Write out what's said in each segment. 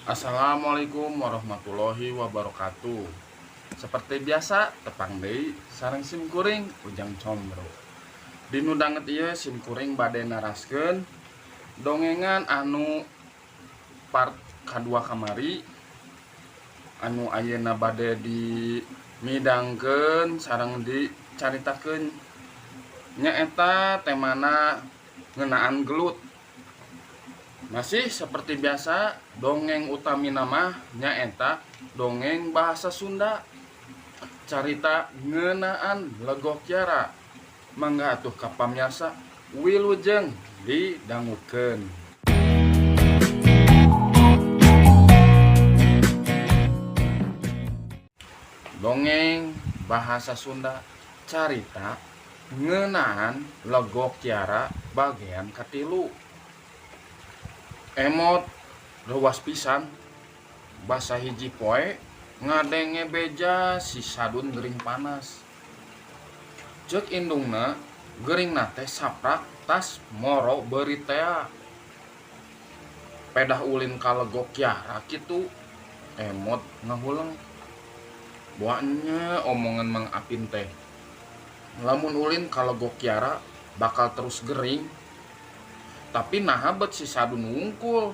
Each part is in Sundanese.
Assalamualaikum warahmatullahi wabarakatuh. Seperti biasa tepang deui sareng sim kuring Ujang Combro. Dinu danget ieu sim kuring bade naraskeun dongengan anu part kadua kamari anu ayeuna bade dimidangkeun sareng dicaritakeun nyaeta temana ngeunaan gelut. Masih seperti biasa dongeng utamina mah nyaeta dongeng bahasa Sunda carita ngeunaan Legok Kiara. Mangga atuh ka pamiarsa wilujeng didangukeun. Dongeng bahasa Sunda carita ngeunaan Legok Kiara bagian katilu. Emot reuwas pisan basa hiji poe ngadenge beja si Sadun gering panas. Ceuk indungna geuringna teh saprak tas moro beurit tea. Pedah ulin ka Legok Kiara kitu Emot ngahuleng. Boa nya omongan Mang Apin teh. Lamun ulin ka Legok Kiara bakal terus gering. Tapi naha bet si Sadun wungkul.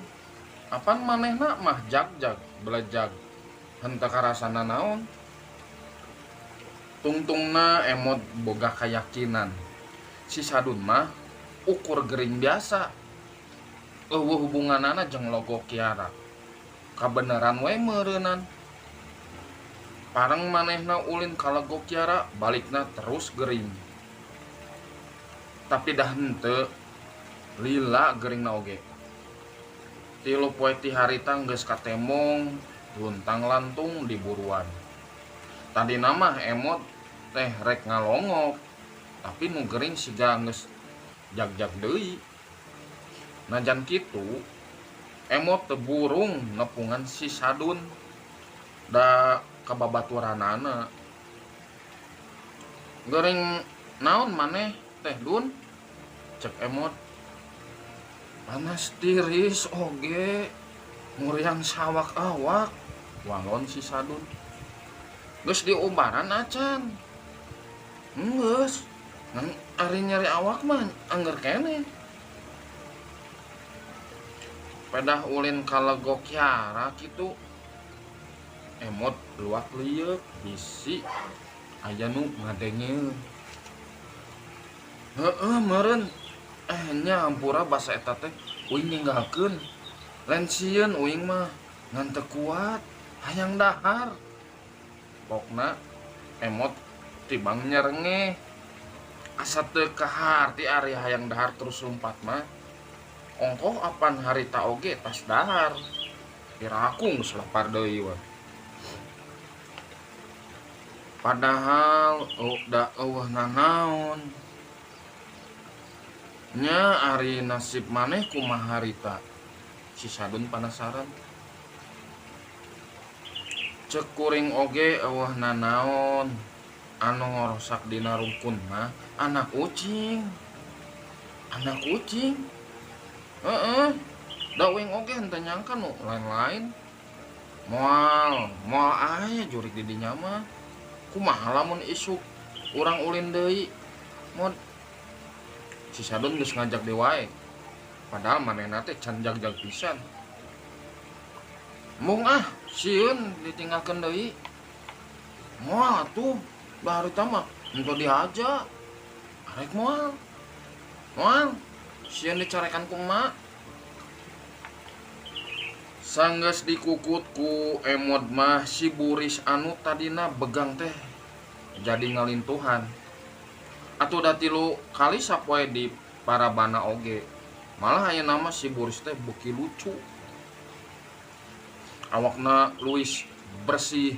Apan manehna mah jagjag belejag henteu karasana naon. Tungtungna Emot boga kayakinan. Si Sadun mah ukur gering biasa. Eueuh hubunganana jeung Legok Kiara. Kabeneran we meureunan. Pareng manehna ulin ka Legok Kiara balikna terus gering. Tapi dah henteu lila geringna oge. Tilu poe ti harita geus katemong luntang lantung di buruan. Tadina mah Emot teh rek ngalongok, tapi nu gering siga geus jagjag deui. Najan kitu, Emot teu burung nepungan si Sadun da kababaturanana. Gering naon maneh teh Dun? Cek Emot. Panas tiris oge muriang sawak awak walon si Sadun. Geus diubaran acan. Geus ngan ari nyeri awak mah angger keneh. Pedah ulin ka Legok Kiara kitu. Emot luak lieuk bisi aya nu ngadengeun. Heueuh meureun nya hampura basa eta teh uing ninggalkeun. Lain sieun uing mah ngan teu kuat hayang dahar. Pokna Emot tibang nyerengeh. Asa teu kaharti ari hayang dahar terus lumpat mah. Ongkoh apan harita oge tas dahar. Piraku geus lapar deui weh. Padahal da eueuh nanaon. Nya ari nasib maneh kumaha harita? Si Sadun panasaran. Ceuk kuring oge eueuh nanaon. Anu ngorosak dina rungkun mah anak ucing. Anak ucing? Heeh. Da uing oge henteu nyangka nu lain-lain. Moal, moal aya jurik di dinya mah. Kumaha lamun isuk urang ulin deui? Mod si Sadun geus ngajak deui wae. Padahal manehna teh can jagjag pisan. Mung ah, sieun ditinggalkeun deui. Moal atuh, da harita mah henteu dihaja. Arek moal. Moal, sieun dicarekan ku emak. Sanggeus dikukut ku Emot mah si Buris anu tadina begang teh jadi ngalintuhan. Atuh da tilu kali sapoe di parabana oge. Malah ayeuna mah si Buris teh beuki lucu. Awakna leuwih bersih,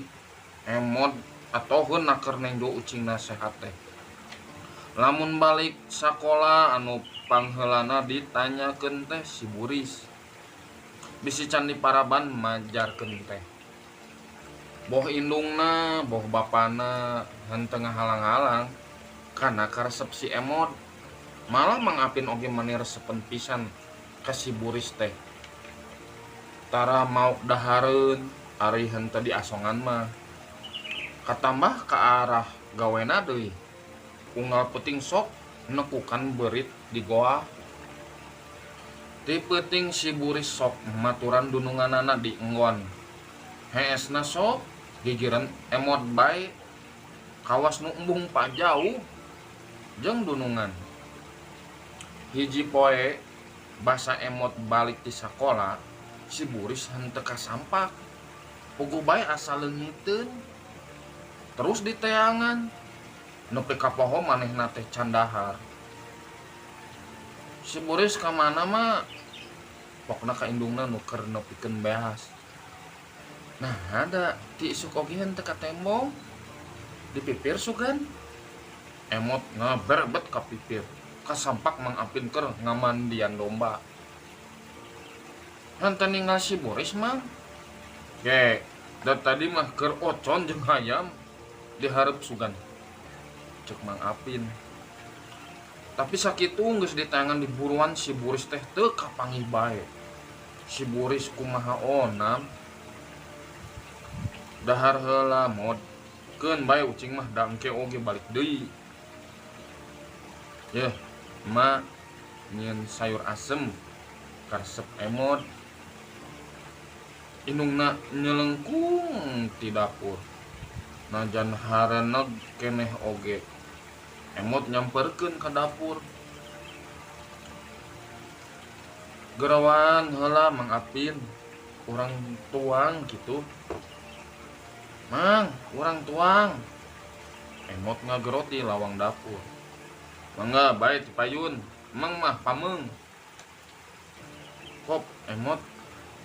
Emot atoheun naker nengjo ucingna sehat teh. Lamun balik sakola anu pangheulana ditanyakeun teh si Buris. Bisi can diparaban majarkeun teh. Boh indungna, boh bapana henteu ngahalang-halang kana karesep si Emot. Malah Mang Apin oge mani resepen pisan ka si Buris teh. Tara maok dahareun ari henteu diasongan mah. Katambah ka arah gawena deui. Unggal peuting sok nekukan beurit di goa. Ti peuting si Buris sok maturan dununganana di enggon. Heesna sok gigireun emot bae kawas nu embung pajauh jeung dunungan. Hiji poe basa emot balik ti sakola, si Buris henteu kasampak. Puguh bae asa leungiteun. Terus diteangan nepi ka poho manehna teh can dahar. Si Buris ka mana mah pokna ka indungna nu keur nepikeun beas. Nah ada ti isuk oge henteu katembong. Dipipir sugan. Emot ngaberebet ka pipir. Kasampak Mang Apin keur ngamandian domba. Henteu ninggal si Buris mah. Ge, da tadi mah keur ocon jeung hayam dihareup sugan. Cek Mang Apin. Tapi sakitu geus diteangan di buruan si Buris teh teu kapanggih bae. Si Buris kumaha onam. Dahar heula mod. Keun bae ucing mah da engke oge balik deui. Yeuh, ma nyieun sayur asem karesep emot. Indungna nyelengkung ti dapur. Najan hareuneg keneh oge. Emot nyamperkeun ka dapur. Gerawan heula Mang Apin, urang tuang kitu. Mang, urang tuang. Emot ngagerot di lawang dapur. Mangga bae ti payun, emang mah pameung. Kop emot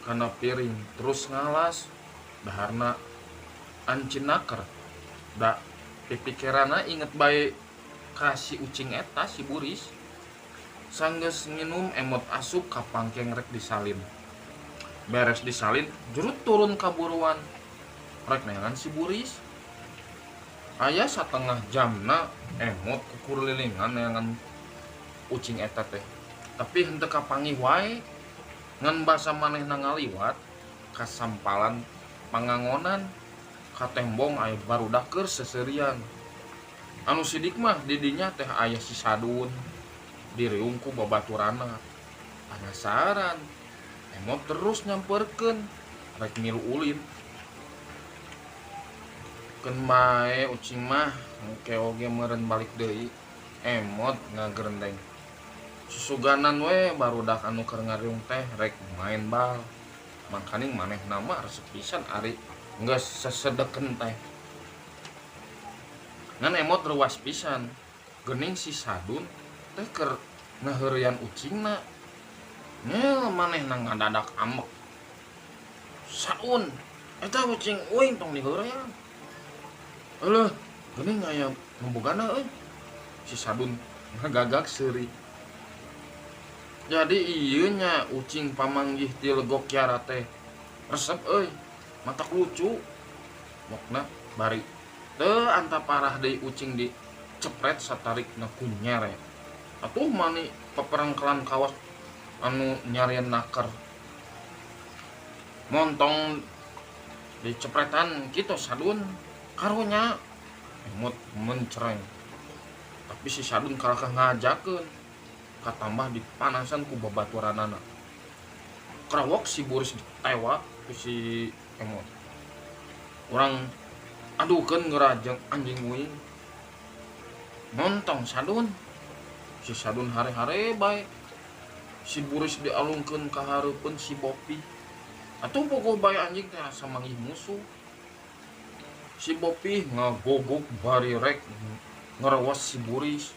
kana piring terus ngalas daharna ancin naker. Da pipikiranna inget bae ka si ucing eta si Buris. Sanggeus nginum emot asup ka pangkeng rek disalin. Beres disalin jurut turun ka buruan. Rek neangan si Buris. Aya satengah jamna emot kukurlilingan neangan ucing eta teh. Tapi henteu kapanggih wae. Ngan basa manehna ngaliwat kasampalan pangangonan katembong aya barudak keur seuseurian. Anu sidik mah di dinya teh aya si Sadun diriung ku babaturana. Panasaran emot terus nyamperkeun rek milu ulin. Keun bae ucing mah engke oge meureun balik deui. Emot ngagerendeng. Susuganan we barudak anu keur ngariung teh rek main bal. Mangkaning manehna mah resep pisan ari geus sesedeken teh. Ngan emot reuas pisan. Geuning si Sadun teh keur ngaheureuyan ucingna. Ngel manehna ngadadak ambek. Saun eta ucing uing tong diheureyan. Euleuh, geuning aya ngebogana euy. Si Sadun ngagagag seuri. Jadi ieu nya ucing pamanggih ti Legok Kiara teh resep euy, matak lucu. Mokna bari teu anta parah deui ucing di cepret satarikna ku nyere. Atuh mani peperengkelan kawas anu nyarieun naker. Montong dicepretan kitu Sadun karunya emot mencereng. Tapi si Sadun kalakah ngajakeun. Katambah dipanasan ku babaturanana. Kerawok si Buris ditewa ku si emot. Urang adukeun ngerajeng anjing uing. Montong Sadun. Si Sadun hare-hare bae. Si Buris dialungkeun ka hareupeun si Bopi. Atuh bogoh bae anjing teh asa manggih musuh. Si Bopi ngagogok bari rek ngerewas si Buris.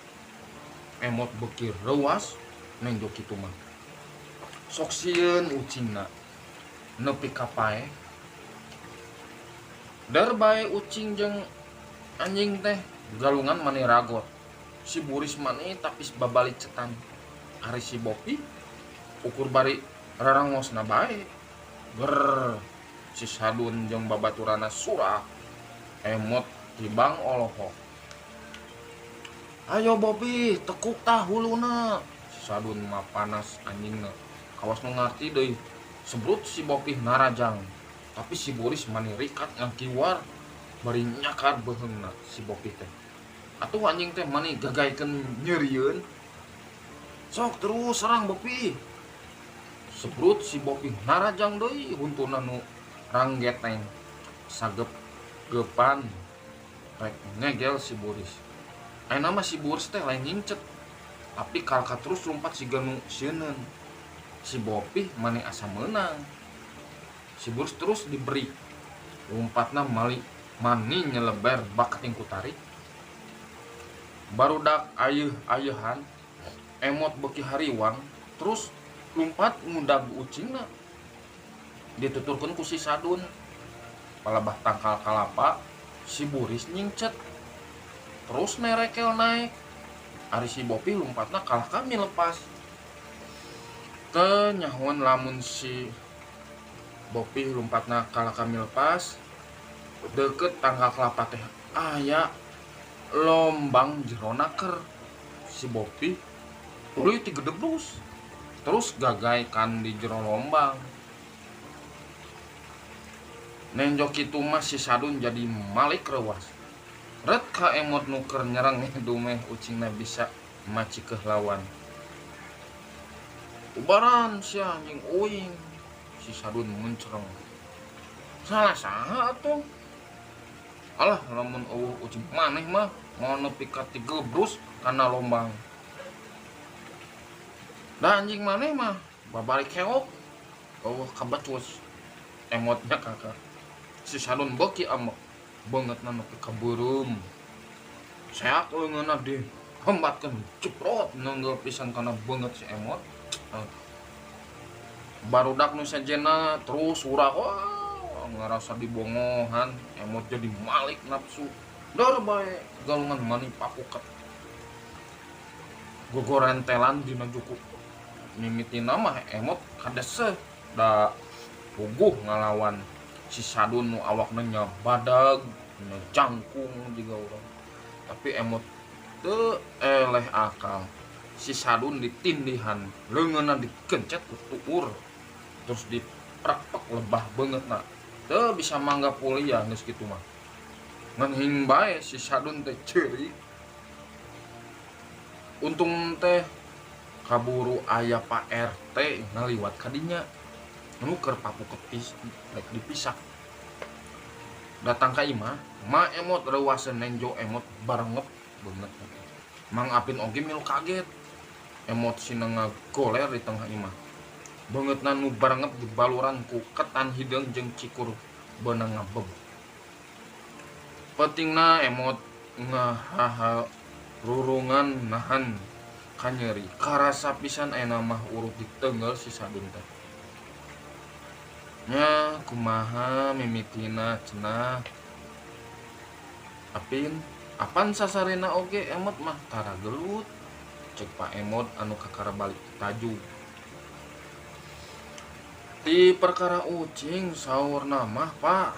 Emot beuki reuas neng jo kitu mah. Sok sieun ucingna nepi ka paeh. Dar bae ucing jeung anjing teh galungan mani ragot. Si Buris mani tapis babalicetan. Ari si Bopi ukur bari rarangosna bae. Ger si Sadun jeung babaturana surak. Emot tibang olohok. Ayo Bopi, tekuk tah huluna. Si Sadun mah panas anjingna. Kawas nu ngarti deui. Sebrut si Bopi narajang. Tapi si Boris mani rikat ngangkiwar bari nyakar beuheungna si Bopi teh. Atuh anjing teh mani gagaikeun nyerieun. Sok terus serang Bopi. Sebrut si Bopi narajang deui huntuna nu ranggeteng. Sagep gepan rek ngegel si Boris. Ayeuna mah si Boris teh lain nyincet. Tapi kalka terus lompat siga nu sieuneun. Si Bopi mani asa meunang. Si Boris terus diberi. Lompatna mali mani nyeleber bakating ku tarik. Barudak ayeuh-ayeuhan emot beuki hariwang terus lumpat ngudag ucingna. Dituturkeun ku si Sadun. Palebah tangkal kalapa si Boris nyingcet. Terus nerekel naik. Ari si Bopi lompatna kalah kami lepas. Teu nyahoan lamun si Bopi lompatna kalah kami lepas. Deket tangkal kelapa teh aya lombang jerona ker. Si Bopi tuluy tigedebrus. Terus gagaikan di jero lombang. Nenjo kitu mah si Sadun jadi malik reuas. Ret ka emot nu keur nyerang dumeh ucingna bisa macikeuh lawan. Ubaran sia anjing uing. Si Sadun muncereng. Salah saha atuh? Alah lamun eueuh ucing maneh mah moal nepi ka tigebrus kana lombang. Da anjing maneh mah babari keok eueuh kabecus. Emotnya kakak. Si Sadun beuki ambek. Beungeutna nepi ka beureum. Seak leungeunna dihembatkeun jeprot neunggel pisan kana beungeut si emot. Barudak nu sejenna terus urak wah ngarasa dibongohan emot jadi malik nafsu. Dor bae galungan mani papuket. Gogorentelan dina juku. Mimitina mah emot kadeseuh da puguh ngalawan si Sadun nu awakna nya badag nya jangkung jiga urang. Tapi emot teu eleh akal. Si Sadun ditindihan, leungeunna digencet ku tuur. Terus diprekpek lebah beungeutna. Teu bisa mangga puliah geus kitu mah. Ngan hing bae si Sadun teh ceurik. Untung teh kaburu aya Pak RT ngaliwat ka dinya. Nu keur papuket rek dipisak. Datang ka imah, ma emot reuaseun nenjo emot barengep beungeut. Mang Apin oge milu kaget. Emot sina ngagoler di tengah imah. Beungeutna nu barengep dibaluran ku ketan hideung jeung cikur beunang ngabeb. Pentingna emot ngahaha rurungan nahan kanyeri. Karasa pisan ayeuna mah urut diteunggeul si Sadun teh. Nya kumaha mimitina cenah. Apin apan sasarena oge emot mah tara gelut. Cek Pak Emot anu kakara balik tajug. Di perkara ucing saurna mah Pak.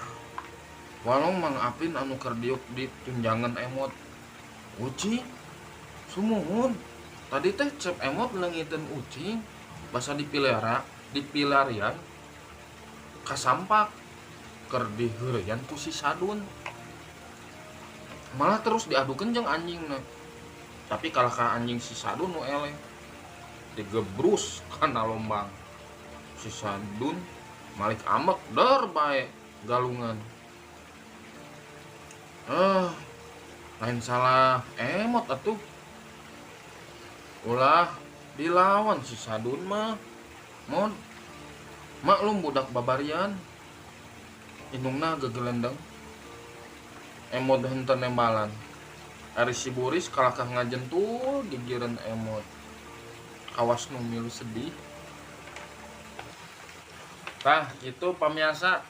Walong Mang Apin anu keur diuk di tunjangan emot. Ucing sumuhun. Tadi teh cep emot leungiteun ucing basa dipilera, dipilarian kasampak keur diheureyan ku si Sadun. Malah terus diadukeun jeung anjingna. Tapi kalah ka anjing si Sadun nu eleh. Digebrus kana lombang. Si Sadun malik ambek dor bae galungan. Lain salah emot atuh. Ulah dilawan si Sadun mah. Mon maklum budak babarian. Indungna gegelendeng. Emot henteu nembalan. Ari si Boris kalakah ngajentul gigireun emot. Kawas nu milu sedih. Tah, itu pamiarsa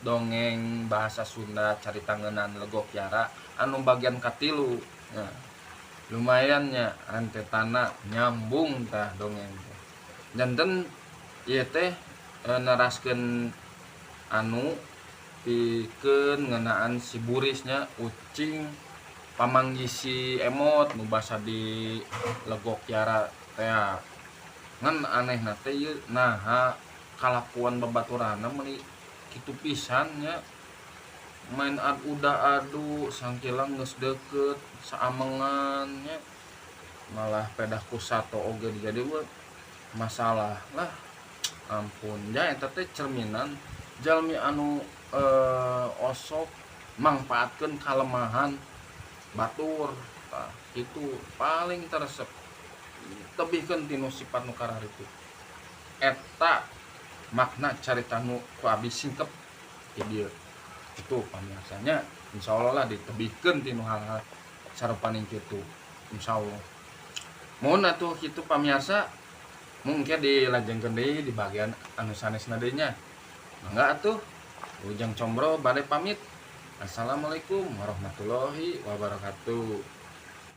dongeng bahasa Sunda carita ngeunaan Legok Yara anu bagian katilu. Nah, lumayan nya rentetana nyambung tah dongeng teh. Janten ieu teh neraskeun anu pikeun ngeunaan si Burisnya ucing Pamanggih si Emot nu basa di Legok Yara teh. Ngan anehna teh ieu, naha kalakuan babaturanna meuni kitu pisan nya, main udah adu sangkilang geus deukeut saamengan nya, malah pedah ku sato oge dijadi masalah lah. Ampun ya, eta teh cerminan jalmi anu osok mangpaatkeun kalemahan batur. Tah itu paling teresep, tebihkeun tinu sifat nu kararitu. Eta makna carita nu ku abi singkep di dieu itu pamiarsanya. Insyaallah lah ditebihkeun tinu hal-hal sarupaning kitu, insyaallah. Mohon atuh kitu pamiarsa, mungkin dilajengkeun deui di bagian anu sanesna deui nya. Mangga atuh, Ujang Combro bade pamit. Assalamualaikum warahmatullahi wabarakatuh.